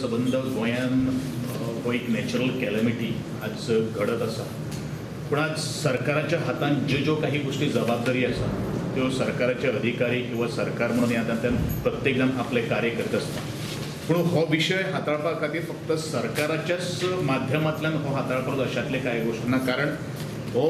सबंद गोंयान हो एक नॅचरल कॅलमिटी आज घडत आसा. पूण आज सरकाराच्या हातान ज्यो ज्यो काही गोष्टी जबाबदारी आसा त्यो सरकाराचे अधिकारी किंवा सरकार म्हणून ह्या तांतल्यान प्रत्येक जाण आपलें कार्य करत आसता. पूण हो विशय हाताळपा खातीर फक्त सरकाराच्याच माध्यमांतल्यान हो हाताळपाक अशातले कांय गोश्टी ना, कारण हो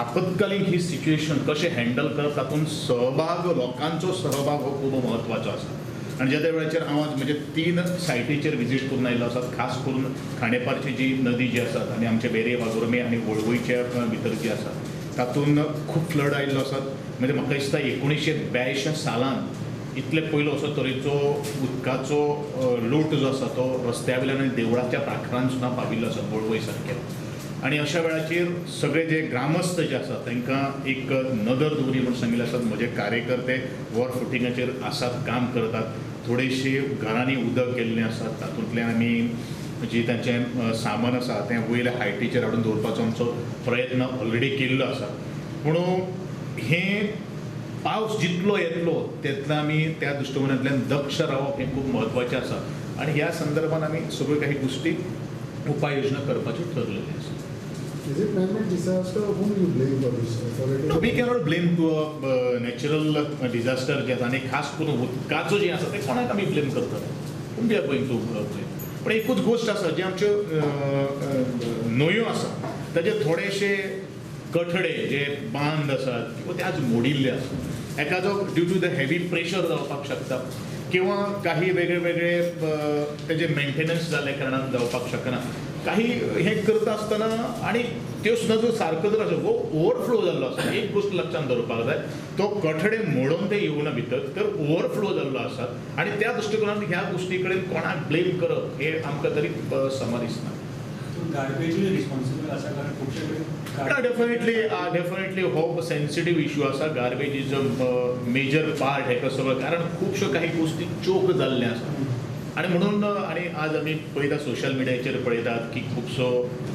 आपत्कालीन ही सिच्युएशन कशें हँडल करप तातूंत सहभाग, लोकांचो सहभाग हो खूब म्हत्वाचो आसा. आनी ज्या त्या वेळाचेर हांव आज म्हणजे तीन सायटीचेर विजीट करून आयिल्लो आसा, खास करून खांडेपारची जी नदी जी आसात आनी आमचे बेरे, वाघुर्मे आनी वळवयच्या भितर जी आसा तातूंत खूब फ्लड आयिल्लो आसात. म्हणजे म्हाका दिसता 1982 सालान इतले पयलो असो तरेचो उदकाचो लोट जो आसा तो रस्त्या वयल्यान आनी देवळाच्या प्राकारान सुद्दां पाविल्लो आसा वळवय सारकें. आनी अशा वेळाचेर सगळे जे ग्रामस्थ जे आसात तांकां एक नदर दवरी म्हूण सांगिल्लें आसात. म्हजे कार्यकर्ते वॉर फुटिंगाचेर आसात, काम करतात. थोडेशे घरांनी उदक गेल्लें आसा, तातूंतल्यान आमी जी तांचें सामान आसा तें वयल्या हायटीचेर हाडून दवरपाचो आमचो प्रयत्न ऑलरेडी केल्लो आसा. पूण हें पावस जितलो येतलो तेतलो आमी त्या दृश्टिकोनांतल्यान दक्ष रावप हें खूब म्हत्वाचें आसा आनी ह्या संदर्भात आमी सगळ्यो काही गोश्टी उपाय योजना करपाच्यो ठरलेल्यो आसा. Is it man-made disaster? Whom you blame for this? Authority? No, we cannot blame to a natural disaster जे आसा आनी खास करून उदकाचो जें आसा तें कोणाक आमी ब्लेम करतले? पूण we are going to blame. पण एकूच गोश्ट आसा, जे आमच्यो न्हंयो आसा ताजे थोडेशे कठडे जे बांद आसात किंवा ते आज मोडिल्ले आसा, एकादो due to the heavy pressure जावपाक शकता किंवा काही वेगळे वेगळे तेजे मेंटेनन्स जाल्ल्या कारणान जावपाक शकना. काही हें करता आसतना आनी त्यो सुद्दां जो सारको जर आसा हो ओवरफ्लो जाल्लो आसा. एक गोश्ट लक्षांत दवरपाक जाय, तो कठडे मोडून ते येवना भितर, तर ओवरफ्लो जाल्लो आसा आनी त्या दृश्टिकोनान ह्या गोश्टी कडेन कोणाक ब्लेम करप हे आमकां तरी समा दिसना. गार्बेजूय रिस्पॉन्सिबल आसा, कारण खुबशे कडेन ना, डेफिनेटली डेफिनेटली हो सेन्सिटीव इशू आसा. Garbage is a major part हेका सगळं, कारण खुबश्यो काही गोश्टी चोक जाल्ले आसा आनी म्हणून आनी आज आमी पळयता, सोशल मिडियाचेर पळयतात की खुबसो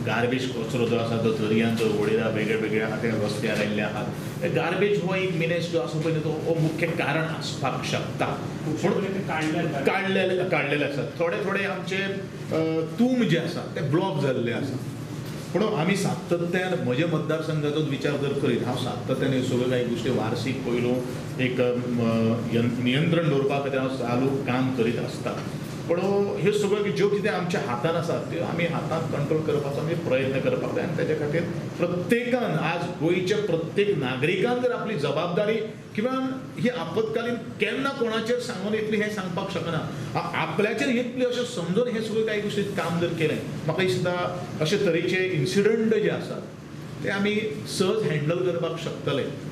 गार्बेज, कचरो जो आसा तो दर्यांत जो उडयता, वेगळे वेगळे आहा ते रस्त्यार आयिल्ले आहात. गार्बेज हो एक मिनेस जो आसा पळय, तो हो मुख्य कारण आसपाक शकता. खुबशे कडेन ते काडल्यात. काडलेले काडलेले आसात. थोडे थोडे आमचे तूम जे आसा ते ब्लॉक जाल्ले आसा. पूण आमी सातत्यान म्हज्या मतदारसंघाचोच विचार जर करीत, हांव सातत्यान ह्यो सगळ्यो काही गोश्टी वार्षीक पयलू एक नियंत्रण दवरपा खातीर हांव चालू काम करीत आसता. पूण ह्यो सगळ्यो ज्यो कितें आमच्या हातान आसात त्यो आमी हातांत कंट्रोल करपाचो आमी प्रयत्न करपाक जाय. आनी तेज्या खातीर प्रत्येकान, आज गोंयच्या प्रत्येक नागरिकान जर आपली जबाबदारी किंवा ही आपत्कालीन केन्ना कोणाचेर सांगून येतली हें सांगपाक शकना, आपल्याचेर येतली अशें समजून हे सगळ्यो काही गोश्टी काम जर केलें, म्हाका दिसता अशे तरेचे इन्सिडंट जे आसात ते आमी सहज हँडल करपाक शकतले.